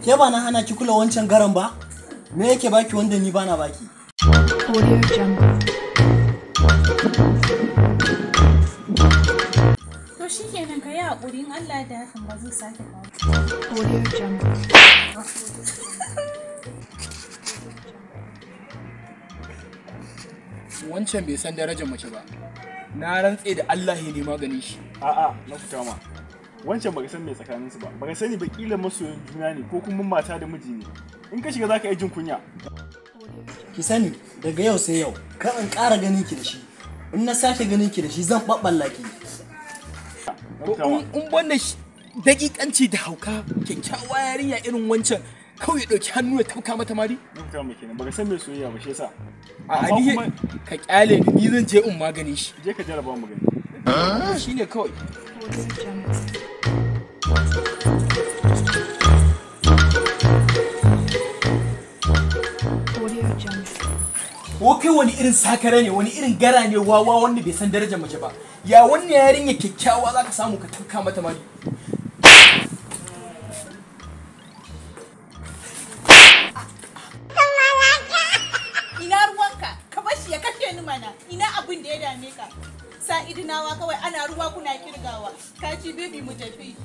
Ke ba na hana ki kula wancan garan ba? Me yake baki wanda ni bana baki? Audio Jungle. To shikenan, ka yi haƙuri, in Allah da hakan ba zai sake faru. Audio Jungle. Wancan bai san darajar mace ba. Na rantse da Allah ya ne maganin shi. A'a, na fita ma. Wancan baka san me tsakaninsu ba. Baka sani ba, kila masoyan juna ne ko kuma mata da miji ne. In ka shiga zaka iya jin kunya. Ki sani, daga yau sai yau, kar in ƙara ganin ki da shi. In na sake ganin ki da shi, zan ɓaɓɓalla ki. Na fita ma. In wannan dakikanci da hauka, kyakkyawa yarinya irin wancan kawai ya ɗauki hannu ya tafka mata mari. Na fita ma kenan. Baka san me soyayya ba, shi yasa. A Amma ni kuma ka kyale ni, ni zan je in maganin shi. Je ka jarraba mu gani. Shine kawai. Audio Jungle. Audio Jungle. Ko kai wani irin sakare ne, wani irin gara ne, wawa wanda bai san darajar mace ba. Ya wannan yarinya kyakkyawa zaka samu ka tafka mata mari? Ina ruwanka? Ka bar shi ya kashe ni mana. Ina abin da ya dame ka? Sa idinawa kawai, ana ruwa kuna kirgawa. Ka ci baby, mu tafi.